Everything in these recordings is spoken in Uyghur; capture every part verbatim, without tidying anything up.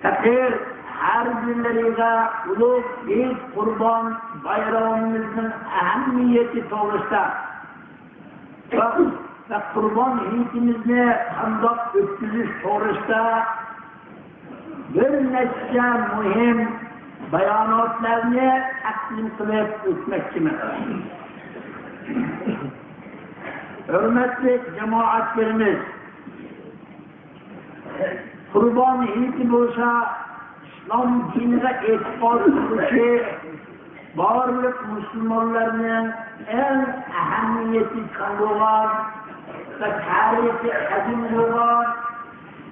پەقىر ھەربىيلىرىگە ئۇلۇغ ھېيت قۇربان بايرىمىمىزنىڭ ئەھمىيىتى توغرىسىدا ۋە، ۋە قۇربان ھېيتىمىزنى قانداق ئۆتكۈزۈش توغرىسىدا بىر نەچچە مۇھىم باياناتلارنى تەقدىم قىلىپ ئۆتمەكچىمەن. ھۆرمەتلىك جامائەتلىرىمىز، قۇربان ھېيتى بولسا ئىسلام دىنىغا ئېتىقاد قىلغۇچى بارلىق مۇسۇلمانلارنىڭ ئەڭ ئەھمىيىتى چوڭ بولغان ۋە تارىخى قەدىم بولغان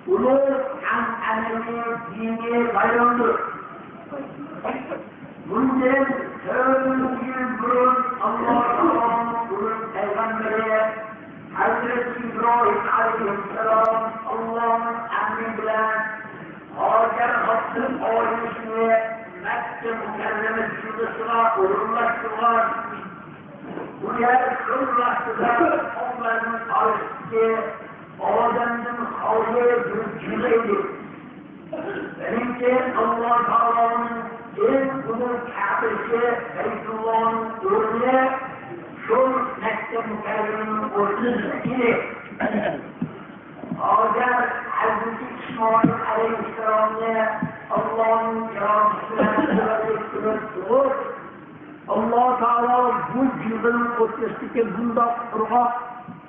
ئۇلۇغ ئەنئەنىۋى دىنىي بايرامدۇر. بۇندىن تۆت يۈز يىل بۇرۇن ئاللا تائالانىڭ ئۇلۇغ پەيغەمبىرى ھەزرىتى ئىبراھىم ئەلەيھىسسالام ئاللانىڭ ئەمرى بىلەن ھاجەر خوتۇن ئائىلىسىنى مەككە مۇكەررەمە جىلغىسىغا ئورۇنلاشتۇرغان. بۇ يەر شۇ ۋاقتىدا قەۋملەرنىڭ ئارىسىدىكى ئادەمدىن خالىي بىر جىلغا ئىدى. لېكىن ئاللا تائالانىڭ ئەڭ ئۇلۇغ كەبىسى بەيتۇللانىڭ ئورنى شۇ مەككە مۇكەررەمىنىڭ ئورنىدا ئىدى. ھاجەر ھەزرىتى ئىسمائىل ئەلەيھىسسالامنى ئاللانىڭ ئىرادىسى بىلەن تۇغۇپ، ئاللا تائالا بۇ جىلغىنىڭ ئوتتۇرىسىدىكى بۇنداق قۇرغاق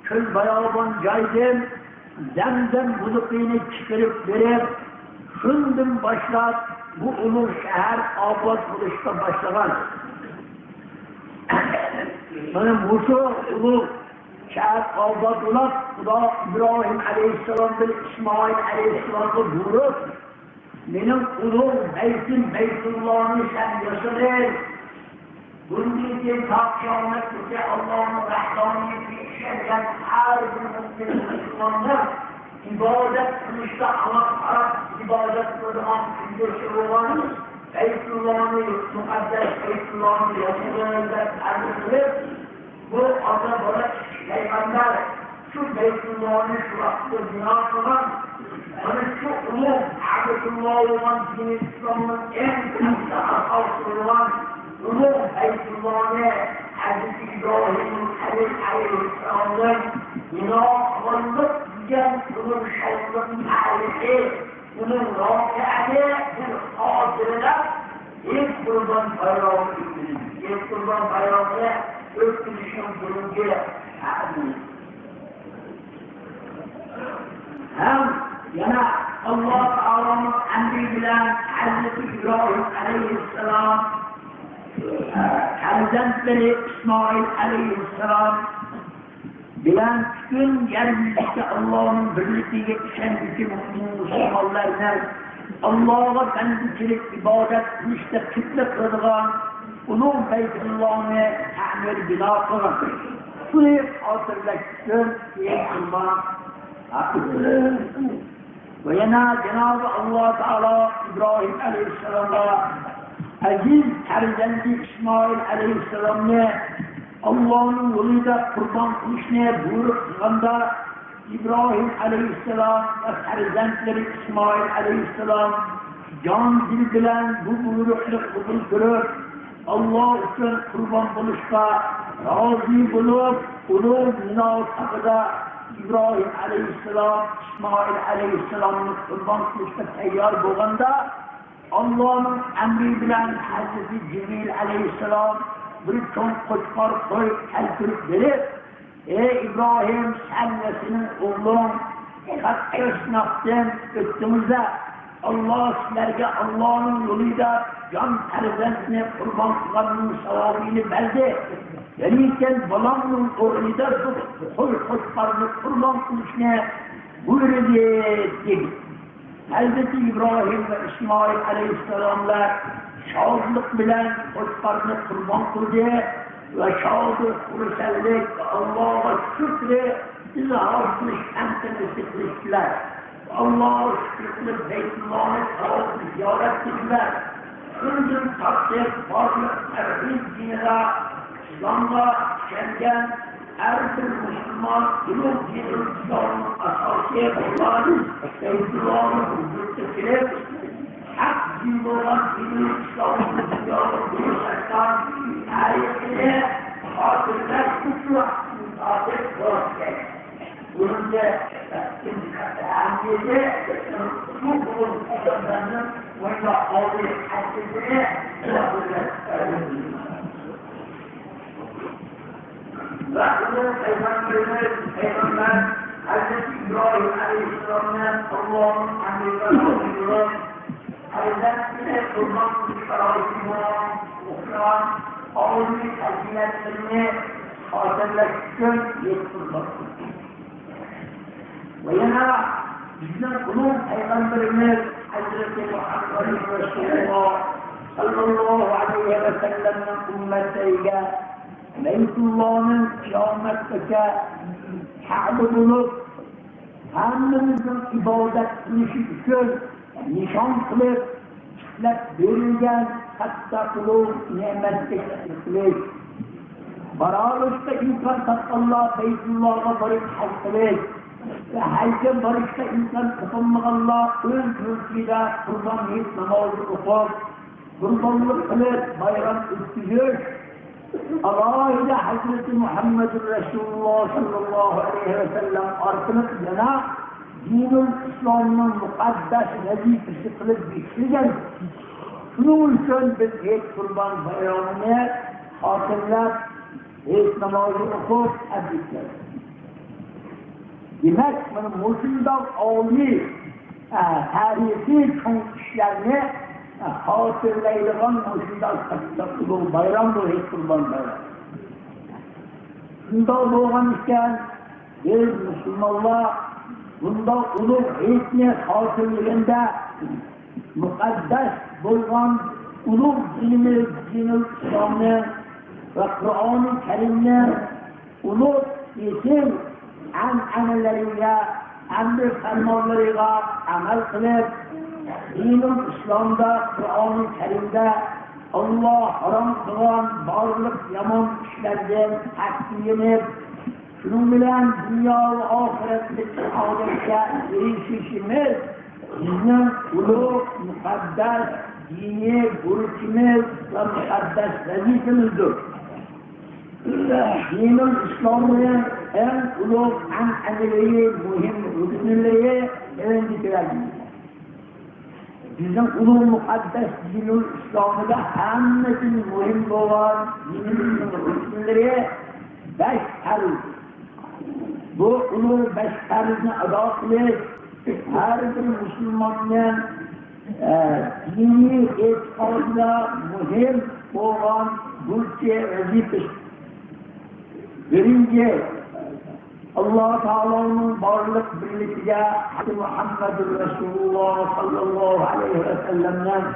چۆل باياۋان جايدىن زەمزەم بۇلىقىنى چىقىرىپ بېرىپ، شۇندىن باشلاپ بۇ ئۇلۇغ شەھەر ئاۋات بولۇشقا باشلىغان. مانا مۇشۇ ئۇلۇغ شەھەر ئاۋات بولۇپ، خۇدا ئىبراھىم ئەلەيھىسسالام بىلەن ئىسمائىل ئەلەيھىسسالامغا بۇيرۇپ، مېنىڭ ئۇلۇغ بەيتىم بەيتۇللانى سەن ياسىغىن. بۇندىن كېيىن تا قىيامەتكىچە ئاللانىڭ ۋەھدانىيىتىگە ئىشەنگەن ھەر بىر مۇئمىن مۇسۇلماننىڭ ئىبادەت قىلىشتا ئاڭا قاراپ ئىبادەت قىلىدىغان قىبلىسى بولغان بەيتۇللانى، مۇقەددەس بەيتۇللانى ياسىغىن دەپ ئەمر قىلىپ، بۇ ئاتا-بالا ئىككى پەيغەمبەر شۇ بەيتۇللانى شۇ ۋاقىتتا بىنا قىلغان. مانا شۇ ئۇلۇغ كەبىتۇللا بولغان دىنى ئىسلامنىڭ ئەڭ كاتتا ئاساسى بولغان ئۇلۇغ بەيتۇللانى ھەزرىتى ئىبراھىم خەلىل ئەلەيھىسسالامنىڭ بىنا قىلغانلىق دېگەن ئۇلۇغ شانلىق تارىخى، ئۇنىڭ ۋەقەسىنى بىز خاتىرىلەپ، ھېيت قۇربان بايرىمىنى ئۆتكۈزىمىز. ھېيت قۇربان بايرىمىنى ئۆتكۈزۈشنىڭ بۇرۇنقى تەقدىمى. ھەم يەنە ئاللا تائالانىڭ ئەمرى بىلەن ھەزرىتى ئىبراھىم ئەلەيھىسسالام، پەرزەنتلىرى ئىسمائىل ئەلەيھىسسالام بىلەن پۈتۈن يەر يۈزىدىكى ئاللانىڭ بىرلىكىگە ئىشەنگۈچى مۇئمىن مۇسۇلمانلارنىڭ ئاللاغا بەندىچىلىك ئىبادەت قىلىشتا قىبلە قىلىدىغان ئۇلۇغ بەيتۇللانى تەمىر بىنا قىلغان. بۇنى خاتىرىلەش ئۈچۈن ھېيت قۇربان ۋە يەنە جانابى ئاللا تائالا ئىبراھىم ئەلەيھىسسالامغا ئەزىز پەرزەنتى ئىسمائىل ئەلەيھىسسالامنى ئاللانىڭ يولىدا قۇربان قىلىشنى بۇيرۇق قىلغاندا، ئىبراھىم ئەلەيھىسسالام ۋە پەرزەنتلىرى ئىسمائىل ئەلەيھىسسالام جان دىل بىلەن بۇ بۇيرۇقنى قوبۇل قىلىپ، ئاللا ئۈچۈن قۇربان بولۇشقا رازى بولۇپ، ئۇلۇغ مىنا تاغىدا ئىبراھىم ئەلەيھىسسالام، ئىسمائىل ئەلەيھىسسالامنى قۇربان قىلىشقا تەييار بولغاندا، ئاللانىڭ ئەمرى بىلەن ھەزرىتى جىبرىل ئەلەيھىسسالام بىر چوڭ قوچقار قوي كەلتۈرۈپ بېرىپ، ئەي ئىبراھىم، سەن ۋە سېنىڭ ئوغلۇڭ قاتتىق سىناقتىن ئۆتتىڭىزلەر. ئاللا سىلەرگە ئاللانىڭ يولىدا جان پەرزەنتنى قۇربان قىلغاننىڭ ساۋابىنى بەردى. ۋەلىكىن بالامنىڭ ئورنىدا بىر قوي قوچقارنى قۇربان قىلىشنى بۇيرۇدى، دېدى. ھەزرىتى ئىبراھىم ۋە ئىسمائىل ئەلەيھىسسالاملار شادلىق بىلەن قوچقارنى قۇربان قىلدى ۋە شادلىق، خۇرسەنلىك ۋە ئاللاغا شۈكرى ئىزھار قىلىش تەنتەنىسى قىلىشتىلەر. ئاللاغا شۈكرى قىلىپ، بەيتۇللانى تاۋاپ زىيارەت قىلدىلەر. شۇندىن تارتىپ بارلىق تەۋھىد دىنىغا، ئىسلامغا ئىشەنگەن ھەر بىر مۇسۇلمان ئۇلۇغ دىنىي ئىسلامنىڭ ئاساسى بولغان بەيتۇللانى ھۇزۇرىغا كېلىپ، ھەق دىن بولغان دىنىي ئىسلامنى دۇنياغا بېيىتىشنىڭ تەرىخىنى خاتىرىلەش ئۈچۈن ۋاقىتنى تارتىپ بولۇش كېرەك. بۇنىڭدا ئەھمىيىتى شۇ بولۇپ ئادەملەرنىڭ مۇنداق ئالدى ھەققىدە ۋە ئۇلۇغ پەيغەمبىرىمىز پەيغەمبەر ھەزرىتى ئىبراھىم ئەلەيھىسسالامنى ئاللانىڭ ئەمرى بىلەن پەرزەنتىنى قۇربان قىلىش سارايىدىن بولغان ئوخشىغان ئالىي پەزىلەتلىرىنى خاتىرىلەش ئۈچۈن ھېيت قۇربان قىلدى. ۋە يەنە بىزنىڭ ئۇلۇغ پەيغەمبىرىمىز ھەزرىتى مۇھەممەد رەسۇلۇللاھ ساللاللاھۇ ئەلەيھى ۋەسەللەمنىڭ ئۈممەتلىرىگە بەيتۇللانىڭ قىيامەتكىچە كەبە بولۇپ، ھەممىمىزنىڭ ئىبادەت قىلىشى ئۈچۈن نىشان قىلىپ ئىشلەپ بېرىلگەن كاتتا ئۇلۇغ نېمەتكە شۈكۈر قىلىش. بارالىشقا ئىمكان تاپقانلار بەيتۇللاغا بېرىپ ھەج قىلىش ۋە ھەجگە بېرىشقا ئىمكان تاپالمىغانلار ئۆز مۈلكىدە قۇربان ھېيت نامازى ئوقۇپ، قۇربانلىق قىلىپ بايرام ئۆتكۈزۈش، ئالاھىدە ھەزرىتى مۇھەممەدۇر رەسۇلۇللاھ ساللاللاھۇ ئەلەيھى ۋەسەللەم ئارقىلىق يەنە دىنۇل ئىسلامنىڭ مۇقەددەس ۋەزىپىسى قىلىپ بېكىتىلگەن. شۇنىڭ ئۈچۈن بىز ھېيت قۇربان بايرىمىنى خاتىرىلەپ، ھېيت نامازى ئوقۇپ، تەبرىكلەيمىز. دېمەك، مانا مۇشۇنداق ئالىي، ئە، تارىخىي چوڭ ئىشلارنى، ئە، خاتىرىلەيدىغان مۇشۇنداق كاتتا ئۇلۇغ بايرام بۇ ھېيت قۇربان بايرام. شۇنداق بولغان ئىكەن، بىز مۇسۇلمانلار بۇنداق ئۇلۇغ ھېيتنى خاتىرىلىگەندە، مۇقەددەس بولغان ئۇلۇغ دىنىمىز دىنۇل ئىسلامنى ۋە قۇرئانى كەرىمنى ئۇلۇغ ئېسىل ئەنئەنىلىرىگە، ئەمرى پەرمانلىرىغا ئەمەل قىلىپ، دىنۇل ئىسلامدا، قۇرئانى كەرىمدە ئاللا ھارام قىلغان بارلىق يامان ئىشلاردىن پاك تىيىنىپ، شۇنىڭ بىلەن دۇنيا ۋە ئاخىرەتتىكى سائادەتكە ئېرىشىشىمىز بىزنىڭ ئۇلۇغ، مۇقەددەس دىنىي بۇرچىمىز ۋە مۇقەددەس ۋەزىپىمىزدۇر. دىنۇل ئىسلامنىڭ ئەڭ ئۇلۇغ ئەنئەنىۋى مۇھىم رۇكنلىرى تۆۋەندىكىلەردىن. بىزنىڭ ئۇلۇغ مۇقەددەس دىنۇل ئىسلامىدا ھەممىدىن مۇھىم بولغان دىنىمىزنىڭ رۇكنلىرى بەش پەرز. بۇ ئۇلۇغ بەش پەرزنى ئادا قىلىش ھەر بىر مۇسۇلماننىڭ، ئە، دىنىي ئېتىقادىدا مۇھىم بولغان بۇرچى، ۋەزىپىسى. بىرىنچى، ئاللا تائالانىڭ بارلىق بىرلىكىگە، مۇھەممەدۇر رەسۇلۇللاھ ساللاللاھۇ ئەلەيھى ۋەسەللەمنىڭ